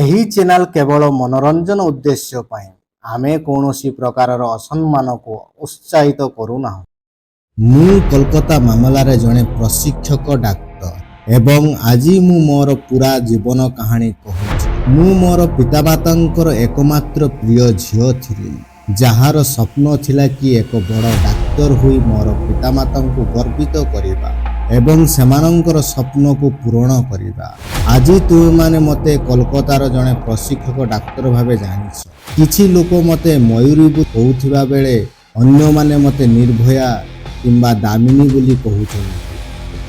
ଏହି ଚ୍ୟାନେଲ କେବଳ ମନୋରଞ୍ଜନ ଉଦ୍ଦେଶ୍ୟ ପାଇଁ। ଆମେ କୌଣସି ପ୍ରକାରର ଅସମ୍ମାନକୁ ଉତ୍ସାହିତ କରୁନାହୁଁ। ମୁଁ କୋଲକାତା ମାମଲାରେ ଜଣେ ପ୍ରଶିକ୍ଷକ ଡାକ୍ତର ଏବଂ ଆଜି ମୁଁ ମୋର ପୂରା ଜୀବନ କାହାଣୀ କହୁଛି। ମୁଁ ମୋର ପିତାମାତାଙ୍କର ଏକମାତ୍ର ପ୍ରିୟ ଝିଅ ଥିଲି, ଯାହାର ସ୍ୱପ୍ନ ଥିଲା କି ଏକ ବଡ଼ ଡାକ୍ତର ହୋଇ ମୋର ପିତାମାତାଙ୍କୁ ଗର୍ବିତ କରିବା ଏବଂ ସେମାନଙ୍କର ସ୍ୱପ୍ନକୁ ପୂରଣ କରିବା। ଆଜି ତୁମେମାନେ ମୋତେ କୋଲକାତାର ଜଣେ ପ୍ରଶିକ୍ଷକ ଡାକ୍ତର ଭାବେ ଜାଣିଛ। କିଛି ଲୋକ ମୋତେ ମୟୂରୀ କହୁଥିବା ବେଳେ ଅନ୍ୟମାନେ ମୋତେ ନିର୍ଭୟା କିମ୍ବା ଦାମିନୀ ବୋଲି କହୁଛନ୍ତି।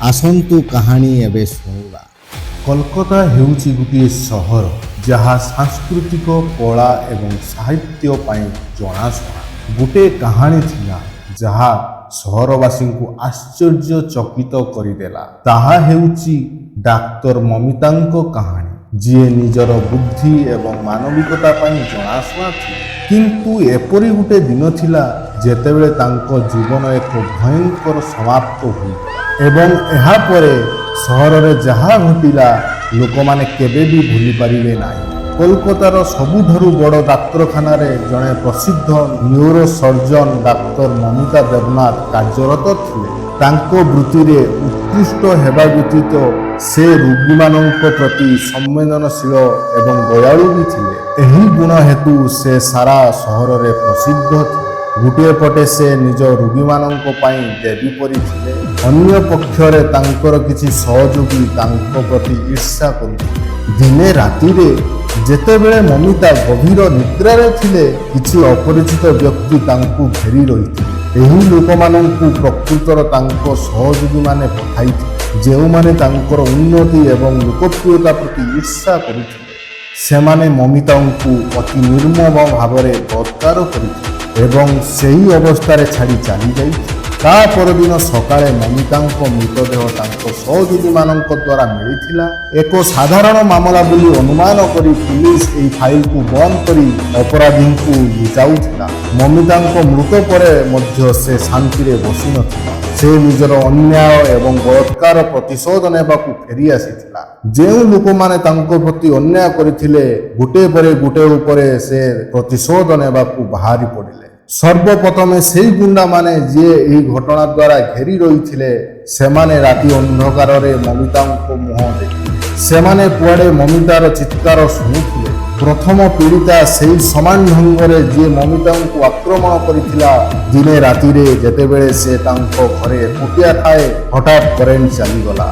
ଆସନ୍ତୁ, କାହାଣୀ ଏବେ ଶୁଣିବା। କୋଲକାତା ହେଉଛି ଗୋଟିଏ ସହର, ଯାହା ସାଂସ୍କୃତିକ, କଳା ଏବଂ ସାହିତ୍ୟ ପାଇଁ ଜଣାଶୁଣା। ଗୋଟେ କାହାଣୀ ଥିଲା, ଯାହା ସହରବାସୀଙ୍କୁ ଆଶ୍ଚର୍ଯ୍ୟଚକିତ କରିଦେଲା। ତାହା ହେଉଛି ଡାକ୍ତର ମମିତାଙ୍କ କାହାଣୀ, ଯିଏ ନିଜର ବୁଦ୍ଧି ଏବଂ ମାନବିକତା ପାଇଁ ଜଣାଶୁଣା ଥିଲେ। କିନ୍ତୁ ଏପରି ଗୋଟେ ଦିନ ଥିଲା, ଯେତେବେଳେ ତାଙ୍କ ଜୀବନ ଏକ ଭୟଙ୍କର ସମାପ୍ତ ହୋଇଗଲା ଏବଂ ଏହାପରେ ସହରରେ ଯାହା ଘଟିଲା, ଲୋକମାନେ କେବେ ବି ଭୁଲି ପାରିବେ ନାହିଁ। କୋଲକାତାର ସବୁଠାରୁ ବଡ଼ ଡାକ୍ତରଖାନାରେ ଜଣେ ପ୍ରସିଦ୍ଧ ନ୍ୟୁରୋସର୍ଜନ ଡାକ୍ତର ମମିତା ଦେବନାଥ କାର୍ଯ୍ୟରତ ଥିଲେ। ତାଙ୍କ ବୃତ୍ତିରେ ଉତ୍କୃଷ୍ଟ ହେବା ବ୍ୟତୀତ ସେ ରୋଗୀମାନଙ୍କ ପ୍ରତି ସମ୍ବେଦନଶୀଳ ଏବଂ ଦୟାଳୁ ବି ଥିଲେ। ଏହି ଗୁଣ ହେତୁ ସେ ସାରା ସହରରେ ପ୍ରସିଦ୍ଧ ଥିଲେ। ଗୋଟିଏ ପଟେ ସେ ନିଜ ରୋଗୀମାନଙ୍କ ପାଇଁ ଦେବୀ ପରି ଥିଲେ, ଅନ୍ୟ ପକ୍ଷରେ ତାଙ୍କର କିଛି ସହଯୋଗୀ ତାଙ୍କ ପ୍ରତି ଈର୍ଷା କରୁଥିଲେ। ଦିନେ ରାତିରେ ଯେତେବେଳେ ମମିତା ଗଭୀର ନିଦ୍ରାରେ ଥିଲେ, କିଛି ଅପରିଚିତ ବ୍ୟକ୍ତି ତାଙ୍କୁ ଘେରି ରହିଥିଲେ। ଏହି ଲୋକମାନଙ୍କୁ ପ୍ରକୃତରେ ତାଙ୍କ ସହଯୋଗୀମାନେ ପଠାଇଥିଲେ, ଯେଉଁମାନେ ତାଙ୍କର ଉନ୍ନତି ଏବଂ ଲୋକପ୍ରିୟତା ପ୍ରତି ଈର୍ଷା କରୁଥିଲେ। ସେମାନେ ମମିତାଙ୍କୁ ଅତି ନିର୍ମମ ଭାବରେ ବଳାତ୍କାର କରିଥିଲେ ଏବଂ ସେହି ଅବସ୍ଥାରେ ଛାଡ଼ି ଚାଲିଯାଇଥିଲେ। ତା ପରଦିନ ସକାଳେ ମମିତାଙ୍କ ମୃତଦେହ ତାଙ୍କ ସହଯୋଗୀମାନଙ୍କ ଦ୍ୱାରା ମିଳିଥିଲା। ଏକ ସାଧାରଣ ମାମଲା ବୋଲି ଅନୁମାନ କରି ପୁଲିସ ଏହି ଫାଇଲକୁ ବନ୍ଦ କରି ଅପରାଧୀଙ୍କୁ ଲୁଚାଉଥିଲା। ମମିତାଙ୍କ ମୃତ୍ୟୁ ପରେ ମଧ୍ୟ ସେ ଶାନ୍ତିରେ ବସିନଥିଲା। ସେ ନିଜର ଅନ୍ୟାୟ ଏବଂ ବଳାତ୍କାର ପ୍ରତିଶୋଧ ନେବାକୁ ଫେରି ଆସିଥିଲା। ଯେଉଁ ଲୋକମାନେ ତାଙ୍କ ପ୍ରତି ଅନ୍ୟାୟ କରିଥିଲେ, ଗୋଟେ ପରେ ଗୋଟେ ଉପରେ ସେ ପ୍ରତିଶୋଧ ନେବାକୁ ବାହାରି ପଡ଼ିଲେ। ସର୍ବପ୍ରଥମେ ସେଇ ଗୁଣ୍ଡାମାନେ, ଯିଏ ଏହି ଘଟଣା ଦ୍ୱାରା ଘେରି ରହିଥିଲେ, ସେମାନେ ରାତି ଅନ୍ଧକାରରେ ମମିତାଙ୍କ ମୁହଁ ଦେଖିଲେ। ସେମାନେ କୁଆଡ଼େ ମମିତାର ଚିତ୍କାର ଶୁଣୁଥିଲେ। ପ୍ରଥମ ପୀଡ଼ିତା ସେଇ ସମାନ ଢଙ୍ଗରେ ଯିଏ ମମିତାଙ୍କୁ ଆକ୍ରମଣ କରିଥିଲା। ଦିନେ ରାତିରେ ଯେତେବେଳେ ସେ ତାଙ୍କ ଘରେ ଏକୁଟିଆ ଥାଏ, ହଠାତ୍ କରେଣ୍ଟ ଚାଲିଗଲା।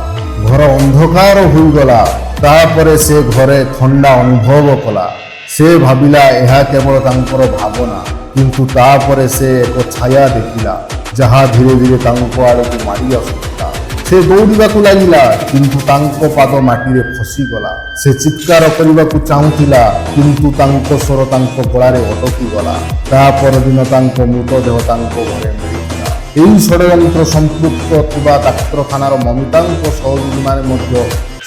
ଘର ଅନ୍ଧକାର ହୋଇଗଲା। ତାପରେ ସେ ଘରେ ଥଣ୍ଡା ଅନୁଭବ କଲା। ସେ ଭାବିଲା, ଏହା କେବଳ ତାଙ୍କର ଭାବନା। କିନ୍ତୁ ତାପରେ ସେ ଏକ ଛାୟା ଦେଖିଲା, ଯାହା ଧୀରେ ଧୀରେ ତାଙ୍କ ଆଡ଼କୁ ମାଡ଼ି ଆସୁଥିଲା। ସେ ଦୌଡ଼ିବାକୁ ଲାଗିଲା, କିନ୍ତୁ ତାଙ୍କ ପାଦ ମାଟିରେ ଫସିଗଲା। ସେ ଚିତ୍କାର କରିବାକୁ ଚାହୁଁଥିଲା, କିନ୍ତୁ ତାଙ୍କ ସ୍ୱର ତାଙ୍କ ଗଳାରେ ଅଟକିଗଲା। ତା ପରଦିନ ତାଙ୍କ ମୃତଦେହ ତାଙ୍କ ଘରେ ମିଳିଥିଲା। ଏହି ଷଡ଼ଯନ୍ତ୍ର ସମ୍ପୃକ୍ତ ଥିବା ଡାକ୍ତରଖାନାର ମମିତାଙ୍କ ସହଯୋଗୀମାନେ ମଧ୍ୟ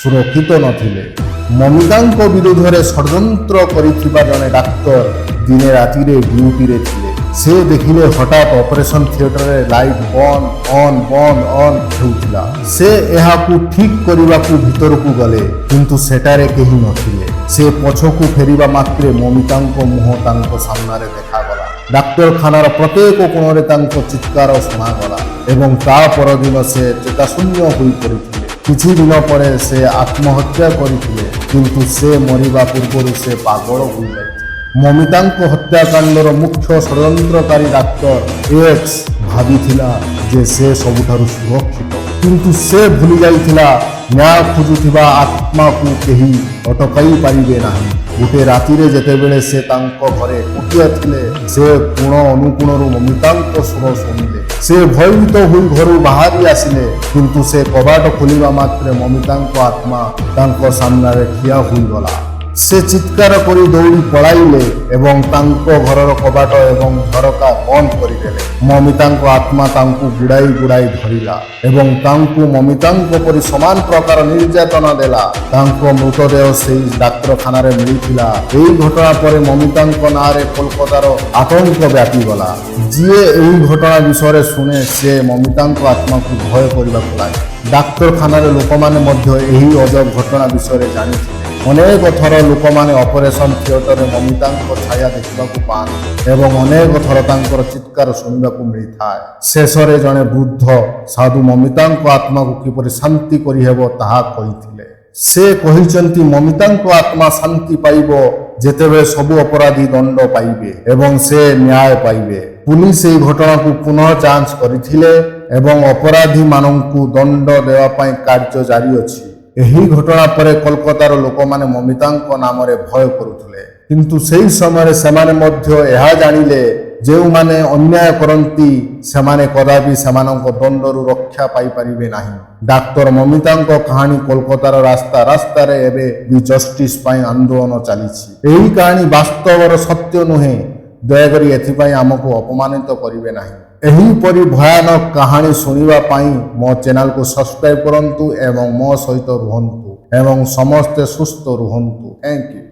ସୁରକ୍ଷିତ ନଥିଲେ। ମମିତାଙ୍କ ବିରୋଧରେ ଷଡ଼ଯନ୍ତ୍ର କରିଥିବା ଜଣେ ଡାକ୍ତର ଦିନେ ରାତିରେ ଡ୍ୟୁଟିରେ ଥିଲେ। ସେ ଦେଖିଲେ, ହଠାତ୍ ଅପରେସନ ଥିଏଟରରେ ଲାଇଟ୍ ବନ୍ଦ, ଅନ୍, ବନ୍ଦ, ଅନ୍ ହେଉଥିଲା। ସେ ଏହାକୁ ଠିକ୍ କରିବାକୁ ଭିତରକୁ ଗଲେ, କିନ୍ତୁ ସେଠାରେ କେହି ନଥିଲେ। ସେ ପଛକୁ ଫେରିବା ମାତ୍ରେ ମମିତାଙ୍କ ମୁହଁ ତାଙ୍କ ସାମ୍ନାରେ ଦେଖାଗଲା। ଡାକ୍ତରଖାନାର ପ୍ରତ୍ୟେକ କୋଣରେ ତାଙ୍କ ଚିତ୍କାର ଶୁଣାଗଲା ଏବଂ ତା ପରଦିନ ସେ ଚେତାଶୂନ୍ୟ ହୋଇପଡ଼ିଥିଲେ। କିଛି ଦିନ ପରେ ସେ ଆତ୍ମହତ୍ୟା କରିଥିଲେ, କିନ୍ତୁ ସେ ମରିବା ପୂର୍ବରୁ ସେ ପାଗଳ ହୋଇଯାଇଥିଲେ। ମମିତାଙ୍କ ହତ୍ୟାକାଣ୍ଡର ମୁଖ୍ୟ ଷଡ଼ଯନ୍ତ୍ରକାରୀ ଡାକ୍ତର ଏକ୍ସ ଭାବିଥିଲା ଯେ ସେ ସବୁଠାରୁ ସୁରକ୍ଷିତ, କିନ୍ତୁ ସେ ଭୁଲି ଯାଇଥିଲା, ନ୍ୟାୟ ଖୋଜୁଥିବା ଆତ୍ମାକୁ କେହି ଅଟକାଇ ପାରିବେ ନାହିଁ। ଗୋଟେ ରାତିରେ ଯେତେବେଳେ ସେ ତାଙ୍କ ଘରେ ଏକୁଟିଆ ଥିଲେ, ସେ କୋଣ ଅନୁକୋଣରୁ ମମିତାଙ୍କ ସ୍ୱର ଶୁଣିଲେ। ସେ ଭୟଭୀତ ହୋଇ ଘରୁ ବାହାରି ଆସିଲେ, କିନ୍ତୁ ସେ କବାଟ ଖୋଲିବା ମାତ୍ରେ ମମିତାଙ୍କ ଆତ୍ମା ତାଙ୍କ ସାମ୍ନାରେ ଠିଆ ହୋଇଗଲା। ସେ ଚିତ୍କାର କରି ଦୌଡ଼ି ପଳାଇଲେ ଏବଂ ତାଙ୍କ ଘରର କବାଟ ଏବଂ ଝରକା ବନ୍ଦ କରିଦେଲେ। ମମିତାଙ୍କ ଆତ୍ମା ତାଙ୍କୁ ଗୁଡ଼ାଇ ଗୁଡ଼ାଇ ଧରିଲା ଏବଂ ତାଙ୍କୁ ମମିତାଙ୍କ ପରି ସମାନ ପ୍ରକାର ନିର୍ଯାତନା ଦେଲା। ତାଙ୍କ ମୃତଦେହ ସେଇ ଡାକ୍ତରଖାନାରେ ମିଳିଥିଲା। ଏହି ଘଟଣା ପରେ ମମିତାଙ୍କ ନାଁରେ କୋଲକାତାର ଆତଙ୍କ ବ୍ୟାପିଗଲା। ଯିଏ ଏହି ଘଟଣା ବିଷୟରେ ଶୁଣେ, ସେ ମମିତାଙ୍କ ଆତ୍ମାକୁ ଭୟ କରିବାକୁ ଲାଗେ। ଡାକ୍ତରଖାନାରେ ଲୋକମାନେ ମଧ୍ୟ ଏହି ଅଜବ ଘଟଣା ବିଷୟରେ ଜାଣିଥିଲେ। ଅନେକ ଥର ଲୋକମାନେ ଅପରେସନ୍ ଥିଏଟରରେ ମମିତାଙ୍କ ଛାୟା ଦେଖିବାକୁ ପାଆନ୍ତି ଏବଂ ଅନେକ ଥର ତାଙ୍କର ଚିତ୍କାର ଶୁଣିବାକୁ ମିଳିଥାଏ। ଶେଷରେ ଜଣେ ବୃଦ୍ଧ ସାଧୁ ମମିତାଙ୍କ ଆତ୍ମାକୁ କିପରି ଶାନ୍ତି କରିହେବ ତାହା କହିଥିଲେ। ସେ କହିଛନ୍ତି, ମମିତାଙ୍କ ଆତ୍ମା ଶାନ୍ତି ପାଇବ ଯେତେବେଳେ ସବୁ ଅପରାଧୀ ଦଣ୍ଡ ପାଇବେ ଏବଂ ସେ ନ୍ୟାୟ ପାଇବେ। ପୁଲିସ ଏହି ଘଟଣାକୁ ପୁନଃ ଯାଞ୍ଚ କରିଥିଲେ ଏବଂ ଅପରାଧୀମାନଙ୍କୁ ଦଣ୍ଡ ଦେବା ପାଇଁ କାର୍ଯ୍ୟ ଜାରି ଅଛି। ଏହି ଘଟଣା ପରେ କୋଲକାତାର ଲୋକମାନେ ମମିତାଙ୍କ ନାମରେ ଭୟ କରୁଥିଲେ, କିନ୍ତୁ ସେହି ସମୟରେ ସେମାନେ ମଧ୍ୟ ଏହା ଜାଣିଲେ, ଯେଉଁମାନେ ଅନ୍ୟାୟ କରନ୍ତି ସେମାନେ କଦାପି ସେମାନଙ୍କ ଦଣ୍ଡରୁ ରକ୍ଷା ପାଇପାରିବେ ନାହିଁ। ଡାକ୍ତର ମମିତାଙ୍କ କାହାଣୀ କୋଲକାତାର ରାସ୍ତା ରାସ୍ତାରେ ଏବେ ବି ଜଷ୍ଟିସ୍ ପାଇଁ ଆନ୍ଦୋଳନ ଚାଲିଛି। ଏହି କାହାଣୀ ବାସ୍ତବର ସତ୍ୟ ନୁହେଁ। ଦୟାକରି ଏଥିପାଇଁ ଆମକୁ ଅପମାନିତ କରିବେ ନାହିଁ। ଏହିପରି ଭୟାନକ କାହାଣୀ ଶୁଣିବା ପାଇଁ ମୋ ଚ୍ୟାନେଲକୁ ସବସ୍କ୍ରାଇବ୍ କରନ୍ତୁ ଏବଂ ମୋ ସହିତ ରୁହନ୍ତୁ ଏବଂ ସମସ୍ତେ ସୁସ୍ଥ ରୁହନ୍ତୁ। Thank you.